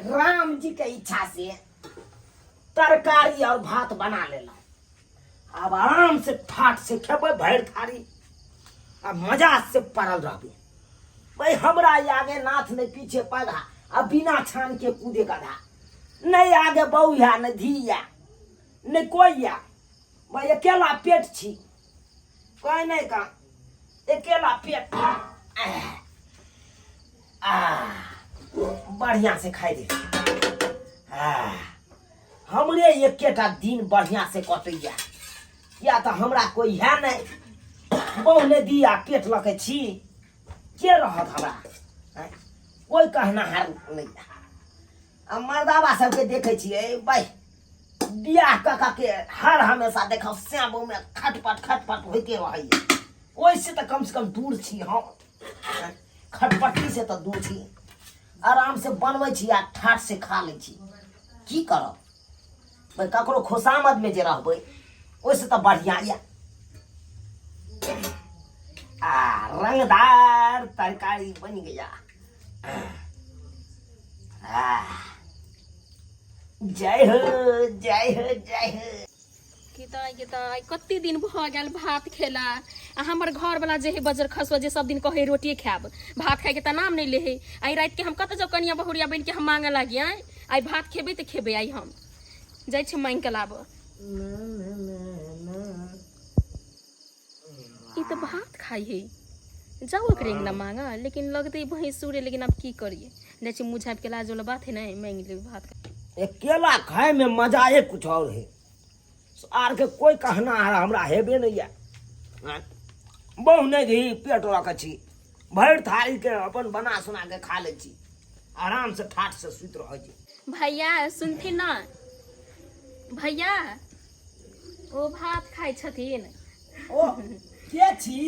राम जी के इच्छा से तरकारी और भात बना लेलहुँ। आब आराम से ठाठ से खेबै भरि थारी आ मजा से पड़ल रहबै। भाई हमरा आगे नाथ नहीं पीछे पगहा, आ बिना छान के कूदे गधा। नहीं आगे बहू है, नहीं धी है, नहीं कोई है। भाई अकेला पेट छी, कोई नहीं का अकेला पेट। आ बढ़िया से खाई दे। आ हमरे एकेटा दिन बढ़िया से कटैया, किया तऽ हमरा कोई है नहीं, बहु ने दिया पेट लऽ के छी, के रहत हमरा? आँय? कोई कहनाहार नहीं। आ मर्दाबा सबके देखै छियै भाई बियाह कऽ कऽ के हर हमेशा देखब श्यामो में खटपट खटपट होइते रहैया। ओहिसँ तऽ कम से कम दूर छी हम, आँय? खटपट्टी से तऽ दूर छी, आराम से बनबै छी आ ठाठ से खा लै छी। की करब भाई, ककरो खुशामद में जे रहबै ओहिसँ तऽ बढ़िआँ यऽ। आ रंगदार तरकारी बनि गया। आ जय हो जय हो जय हो। की तऽ के तऽ आइ कते दिन भऽ गेल भात खेला। आ हमर घरवला जे है बजर खसुआ जे सब दिन कहै रोटिए खायब, भात खायके तऽ नाम नहि ले है। आइ रातिके हम कतऽ जाउ कनिया बहुरिया बनि के हम मांगऽ लागी? आइ आइ भात खेबै तऽ खेबै, आइ हम जाइ छी मांगि कऽ लाबऽ। ई तऽ भात खाइ है, जाउ एकरे अंगना मांगऽ, लेकिन लगतै भैंसुरे। लेकिन आब की करिए, जाइ छी मुँह झाँपि के लाज वाला बात है, नहीं मांगि लेबै भात। अकेला खाए में मजा ए कुछ और है। आर के कोई कहना है हमरा हेबे नहीं है। बहु नहीं रही पेट लऽ के छी, भरि थारी के अपन बना सुना के खा लै छी, आराम से ठाठ से सुति रहै छी। भैया सुनथिन ना, भैया ओ भात खाइ छथिन। ओ के छी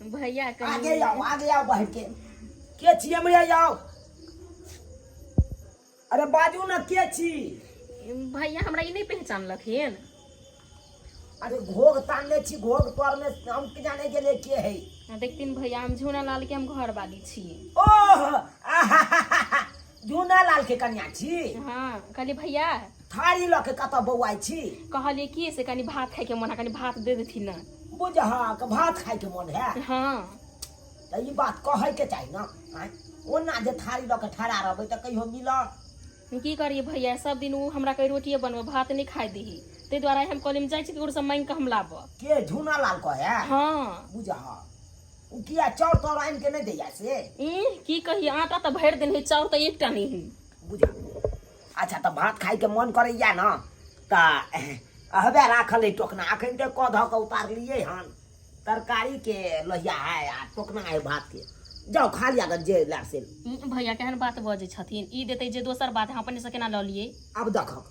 भैया? कनी आगे आओ, आगे आओ बैठ के। के छी? हमरे आओ। अरे बाजू ना, के छी? भैया हमरा ई नहि पहचानलखिन। अरे घोघ तानने छी घोघ पर में, हम के जाने गेले के है। आ देखथिन भैया, हम झूना लाल के हम घर वाली छी। ओह आहाहाहा, झूना लाल के कन्या छी? हाँ। कहलिए भैया थारी लऽ के कतऽ बौआइ छी? कहलिए की से कनी भात खाइके मन है, कनी भात दे देथिन ना। बुझहक भात खाइके मन है? हाँ। तऽ ई बात कहैके चाही ना। आँय, ओना जे थारी लऽ के ठड़ा रहबै तऽ कहियो मिलत? की करिए भैया, सब दिन ओ हमरा कहे रोटिए बनबो, भात नहीं खाइ दही, ताहि दुआरे हम कहलिए हम जाइ छी ककरो से मांगि कऽ हम लाबऽ। के झूना लाल कहे? हाँ। बुझह उ किया चाउर ताउर आनि के नहि दैया से? ई की कहिए, आटा तऽ भरि देने है, चाउर तऽ एकटा नहीं है। बुझ अच्छा तऽ भात खाइके मन करैया ने तऽ हवे राखल है टोकना, अखन तऽ कऽ धऽ कऽ उतारलियै हन। तरकारी के लोहिया है आ टोकना है भात के, जाओ खा लिया अगर जे लाब से। भैया केहन बात बजै छथिन, ई देतै जे दोसर बात, हम अपने से केना लऽ लियै? आब देखक,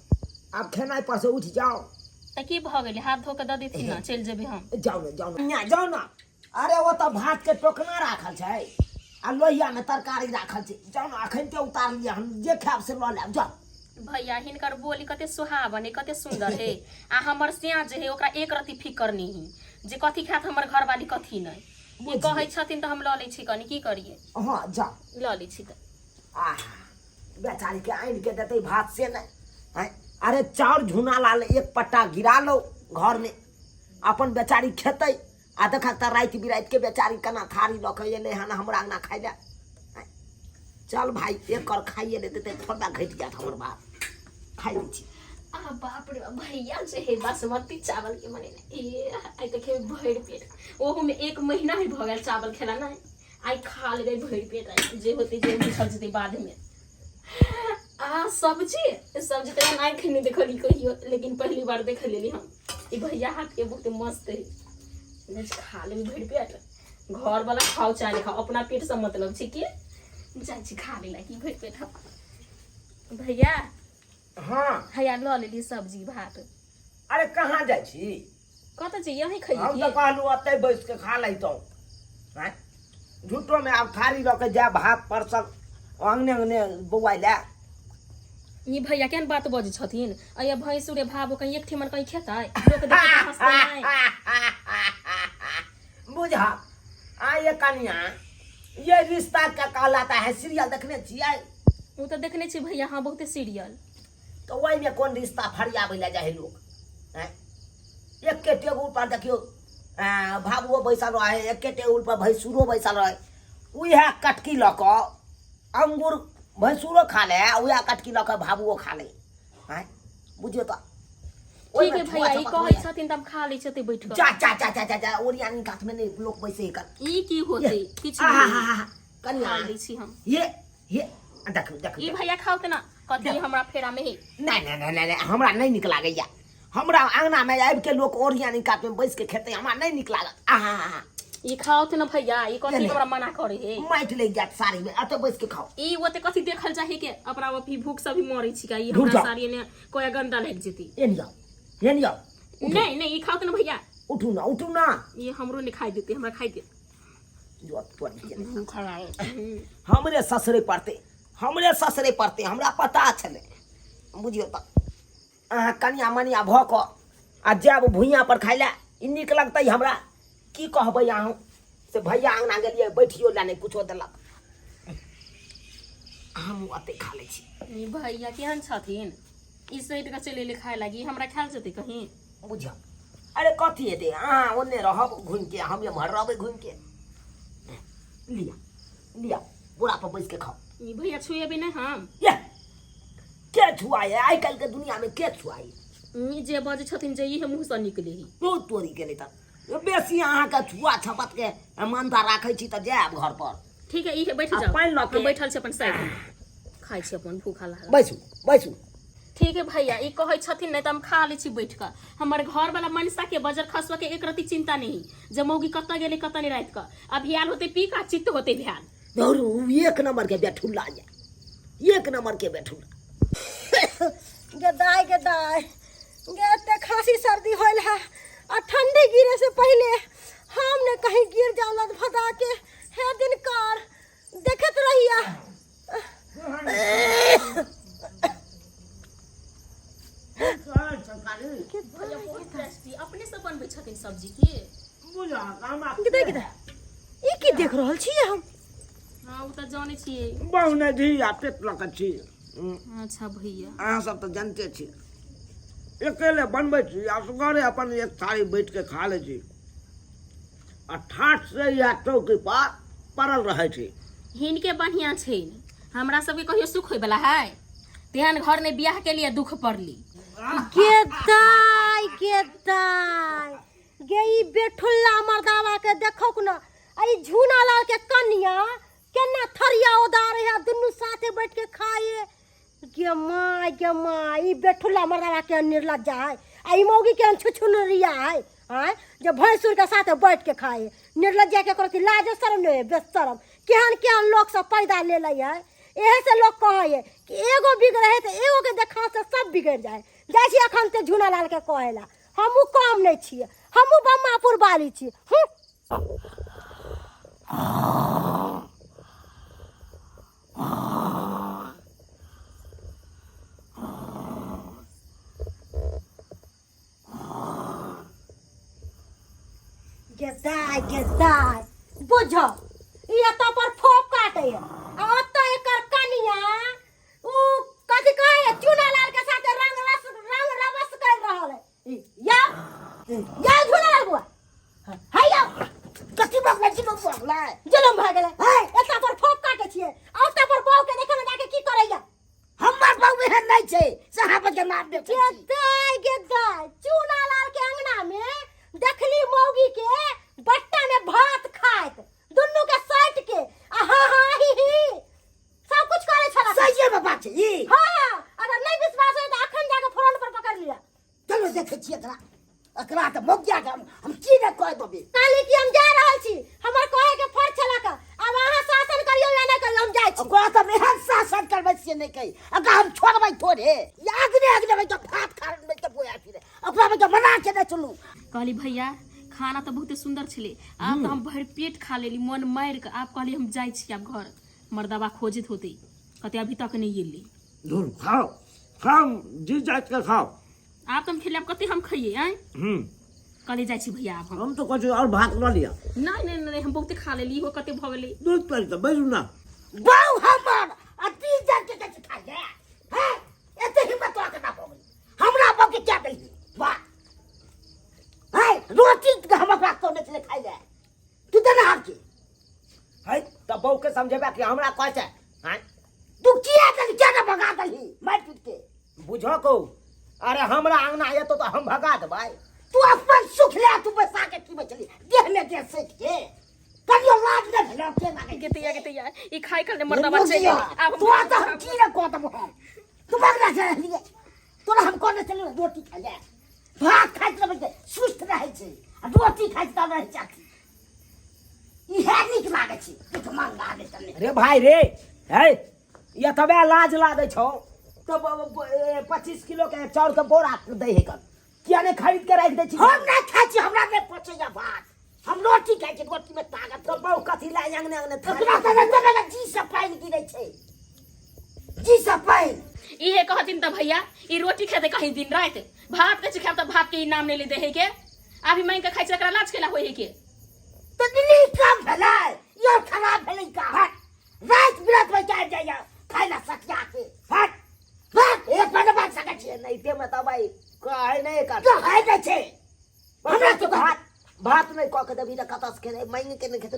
आब खेनाइ पर से उठि जाओ। तऽ की भऽ गेलै, हाथ धो कऽ दऽ देथिन ने, चलि जेबै हम। जाओ ने, जाओ ने, जाओ ने। अरे ओ तऽ भात के टोकना राखल छै आ लोहिया में तरकारी राखल छै, जाओ ने, अखन ते उतार लिया हम, जे खायब से लऽ लेब, जाओ। भैया हिनकर बोली कते सुहावन है, कते सुंदर है। आ हमर सिया जे है ओकरा एक रत्ती फिकर नहीं है जे कथी खायत हमर घरवाली कथी नहीं। ई कहै छथिन तऽ हम लऽ लै छी कनी, की करिए? हाँ जाओ। लऽ लै छी तऽ। आहा बेचारी के आनि के देतै भात से नहीं। आँय, अरे चाउर झुना लाल एक पट्टा गिरा लो घर में, अपन बेचारी खेतै। आ देखा तऽ राति बिराति के बेचारी केना थारी लऽ के एलै हन हमरा अंगना खाइ लए। आँय, चल भाई एक कर खाइए ले देतै, थोड़ा घटि जायत हमर भात, खाइ लै छी। आ बाप रे बाप, भैया जे है बासमती चावल के बनेने, ए आइ तऽ खेबै भरि पेट। ओहू में एक महीना ही भऽ गेल चावल खेला नहि, आइ खा लेबै भरि पेट, आइ जे होतै जे बुझल जेतै बाद में। आ सब्जी, सब्जी तऽ हम आँखि नहि देखली कहियो, लेकिन पहली बार देख लेली हम ई भैया हाथ के, बहुत मस्त है। नहि खा लेबै भरि पेट, घर वाला खाओ चाहे नहि खाओ, अपना पेट से मतलब छै। कि जाइ छी खा लेला की भरि पेट हम। भैया। हाँ। हैया लऽ लेली सब्जी भात। अरे कहाँ जाइ छी? कतऽ छी, यहीं खइयै हम की? तऽ कहलहुँ ओतहि बैस के खा लैतहुँ। आँय, झूठोमे आब थारी लऽ के जाय भात परसल अङ्गने अङ्गने बौआइ लए। ई भैया केहन बात बजै छथिन? अया भैंसुरे भाबो कहीं एक ठिमन कहीं खेतै, लोक देखतै तऽ हँसतै नहि? बुझा आ ये कनिया, ये रिश्ता क्या कहलाता है? सीरियल देखने छियै? ओ तऽ देखने छी भैया हाँ बहुते सीरियल। तऽ ओहिमे कोन रिश्ता फरियाबै लए जाइ है लोक आँय? एके टेबुल पर देखियौ बाबुओ बैसल रहै, एके टेबुल पर भैंसुरो बैसल रहै। उएह कटकी लऽ कऽ अंगूर भैंसुरो खा ले आ उएह कटकी लऽ कऽ भाबुओ खा ले। आँय बुझियौ तऽ ठीक है भैया, ई कहै छथिन तऽ हम खा लै छी बैठ कऽ। जा जा जा जा जा जा, ओरियानी कातमे नहि लोक बैसै कर। ई की होतै? किछु नहि, कनिया खा लै छी हम। ये देखू देखू। ई भैया खाउ तऽ ना कथी हमरा फेरा में है। नहीं नहीं नहीं नहीं, हमरा नहीं नीक लागैया। हमरा अंगना में आबि के लोक ओरियानी कात में बैस के खेतै, हमरा नहीं नीक लागत। आहा ई खाओ तऽ ना भैया, ई कथी हमरा मना करे है? माटि लागि जायत साड़ी में, एतऽ बैस के खाओ। ई ओते कथी देखल चाही के अपना अभी भूख से भी मरे छी का ई हमरा साड़ी ने कोया गंदा लागि जेती। एन जाओ एन जाओ। नहीं नहीं, ई खाओ तऽ ना भैया। उठू ना उठू ना। ई हमरो नहीं खाई देते, हमरा खाई दे। हमरे ससुरे पड़ते, हमरे ससुरे पड़ते, हमरा पता छलै। बुझियौ तऽ अहाँ कनिया मनिया भऽ कऽ आ जायब भुइयाँ पर खाइ लए, ई नीक लगतै हमरा? की कहबै अहाँ से भैया अङ्गना गेलियै बैठियो लए नहि कुछो देलक, हमहूँ एतै खा लै छी। ई भैया केहन छथिन? ई सटि कऽ चलि एलै खाय लागी, हमरा खायल जेतै कहीं? बुझियौ अरे कथी हेतै, अहाँ ओन्ने रहब घुमिके, हम एम्हर रहबै घुमिके। लिअ लिअ, बोरा पर बैस के खाउ। ई भैया छुएबै नहि हम। ये के छुआए आइ काल्हिके दुनियामे, के छुआए? ई जे बजै छथिन जे इहे मुँहसँ निकले ही। बहुत तोरी गेलै तऽ बेसी अहाँके छुआ छपतके मानता राखै छी तऽ जायब घर पर। ठीक है, इहे बैठ आ जाओ। पानि लऽ के। हम बैठल छी अपन साइड में, खाइ छी अपन भूखा लागल। बैसू बैसू। ठीक है भैया, ई कहै छथिन नहि तऽ हम खा लै छी बैठ कऽ। हमर घर वाला मनसा के बजर खसुआ के एक रति चिंता नहीं जे मौगी कतऽ गेलै कतऽ नहि, राति कऽ अभी आयल होतै पी कऽ चित्त होतै भेल। धरू एक नंबर के बेठुल्ला ये, एक नंबर के बेठुल्ला। गे दाय गे दाय गे, एते खांसी सर्दी होल है आ ठंडी गिरे से पहले हम ने कहीं गिर जाओ लद फदा के। हे दिनकर देखत रहिया। अपने से बनबै छथिन सब्जी के? गे दाय ई की देख रहल छियै हम? हाँ ओ तऽ जानै छियै। बहुने धी आ पेट लऽ कऽ छी। अच्छा भैया, अहाँ सब तऽ जनते छी, अकेले बनबै छी असगरे अपन एक थारी बैठ के खा लै छी आ ठाठ से इएह चौकी पर पड़ल रहै छी। हिनके बढ़िया छै, हमरा सबके कहियो सुख होय वाला है? तेहन घर ने बियाह के लिए दुख पड़ली। गे दाय गे दाय गे, ई बेठुल्ला मर्दावा के देखौक न, आ ई झूना लाल के कनिया केना थरिया ओदारे है, दुनू साथे बैठ के खाए। गे माय गे माय, ई बेठुल्ला मर्दावा के निर्लज्जा है आ ई मौगी के छुछुनरिया है। आँय जे भैंसुर के साथे बैठ के खाए, निर्लज्जा के करती लाजो शरम नहीं है, बेशरम केहन केहन लोग सब पैदा ले लै है। एहे से लोग कहै है कि एगो बिगड़े है तऽ एगो के देखा से सब बिगड़ जाए। जाइ छी अखन ते झूना लाल के कहै ला, हमहूँ कम नहीं छियै, हमहूँ बम्मापुर बाली छी। हूँ गेदाय गेदाय बुझ, ई एतऽ पर फोप काटैए आ ओतऽ एकर कनिया उ कथी कहैए चूना लाल के साथे रंग रस रंग रबस कर रहल है। ई, या या झूना लाल बुआ है या कथी बकलै छी बकलै? जुलुम भए गेलै। है एतऽ पर फोप काटै छियै आ ओतऽ पर बहू के देखे में जाके की करैया? हमर बहू एहन नहि छै से अहाँ पर के नाम देखै छी। गेदाय गेदाय, चूना लाल के अंगना में देखली मौगी के बट्टा में भात खाइत, दुनू के सट के आ हाँ हाँ ही ही सब कुछ करे छला। सहिए में बात छै ई? हाँ, अगर नहीं विश्वास होय तऽ अखन जाके फोन पर पकड़ लिया। चलो देखै छियै एकरा, एकरा तऽ मौगिया के हम की नहि कह देबै। कहली कि हम जा रहल छी, हमर कहे के फर्ज छला का, आब अहाँ शासन करियौ या नहि करियौ, हम जाइ छी। ओकरा तऽ एहन शासन करबै से नहि कही, एकरा हम छोड़बै थोड़े। ई अगने अगने तऽ भात खा लेबै तऽ बोया फिरे, ओकरा मे तऽ मना के नहि चलू। कहली भैया खाना तऽ बहुते सुंदर छलै, आब तऽ हम भरि पेट खा लेली मन मारि कऽ। आब कहली हम जाइ छी आब घर, मर्दबा खोजैत होतै कते अभी तक नहि एलै। धुर खाओ खाओ, जी जात के खाओ। आब तऽ हम खेले, आब कते हम खइए? आँय कहले जाइ छी भैया आब हम। हम तो कहै और भात लऽ लिअ। नहीं नहीं नहीं, हम बहुते खा लेली, इहो कते भऽ गेलै। दूध पड़ि तऽ बैसू ना। बहु हमर आ ती जात के समझेबे कि हमरा कहै छै आँय तू किया दली किया ने भगा दली मारि पीट के बुझो को अरे हमरा अंगना एतो तऽ हम भगा देबै तू अपन सुख ले तू बैसा के की बचली देह में देह सटि के कहियो लाज नहि भेलौ के लागै गेतैया गेतैया ई खाय कर ले मर्दवा चलि गेलै। आब हम तोरा तऽ हम की ने कह देबो हम तू बगला से रहलियै तोरा हम कहने छलियै रोटी खाइ ले भात खाइत रहबै तऽ सुस्त रहै छै आ रोटी खाइ छै तब रहै छै अथी इएह नीक लागै छै किछु मंगा दे तने रे भाई रे है ये तबे लाज लागै छौ तब 25 किलो के चाउर के बोरा दै है कन किया नहि खरीद के राखि दै छी हम नहि खाइ छी हमरा नहि पचैया भात हम रोटी खाइ छी रोटी में ताकत तऽ बहु कथी लए अंगने अंगने ओकरा तऽ नहि जी से पानि गिरै छै जी से पानि इहे कहथिन तऽ भैया ई रोटी खेतै कहीं दिन राति भात के खायब तऽ भात के ई नाम नहि ले दे है के अभी मांगि के खाइ छै एकरा लाज केला होइ है के तऽ नीक काम भेलै यो खराब भेलै का हट राति बिरात में जाय जाइया खाइ ला सटिया के हट हट एक बार बात सकै छियै एनाहिते मे तऽ भाई कहै नहि कर कहै नहि छै हमरा तो भात भात नहि कऽ के देबही तऽ कतऽ से खेबै मांगि के नहि खेतै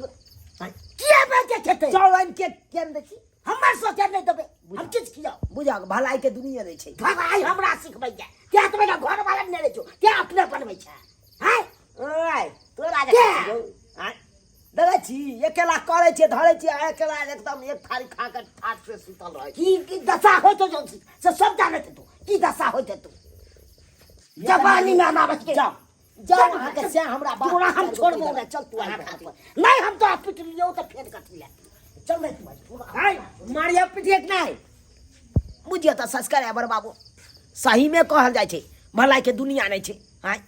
किया मांगि के खेतै चाउर आनि के केन दै छी हमर सोचे नहि देबै हम किछु खियाउ बुझक भलाई के दुनिया नहि छै भलाई हमरा सिखबैया किया तऽ मेरा घर वाला नहि रहै छौ किया अपने बनबै छै हैं ओय तोरा जे के? आँय देखै छी अकेला करै छियै धरै छियै आ अकेला एकदम एक थारी खा के ठाठ से सुतल रहै की की दशा होइत छौ से सब जानैत तू की दशा होइत तू जवानी में अनावत के जाओ जाओ अहाँके से हमरा बात तोरा हम छोड़बो नहि चल तू अहाँ आइ नहि हम तोरा पिट लियौ तऽ फेर कथी लए चल रे तू आइ, तोरा आइ मारिया पिटियक नहि बुझियौ तऽ संस्कार है बड़ बाबू सहीमे कहल जाइ छै भलाइके दुनिया नहि छै आँय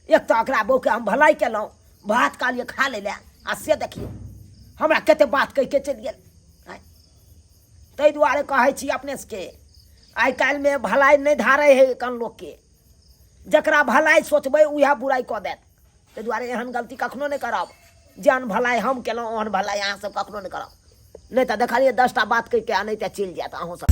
एक तऽ ओकरा बहूके हम भलाइ केलहुँ भात कहलियै खा लै लए आ से देखियौ हमरा कते बात कहि के चलि गेल आँय ताहि दुआरे कहै छी अपने सबके आइ काल्हिमे भलाइ नहि धारै हइ कन लोकके जकरा भलाइ सोचबै उएह बुराइ कऽ देत ताहि दुआरे एहन गलती कखनो नहि करब जेहन भलाइ हम केलहुँ ओहन भलाइ अहाँसभ कखनो नहि करब नहि तऽ देखलियै 10टा बात कहि के आ नहि तऽ चलि जायत अहूँसभ।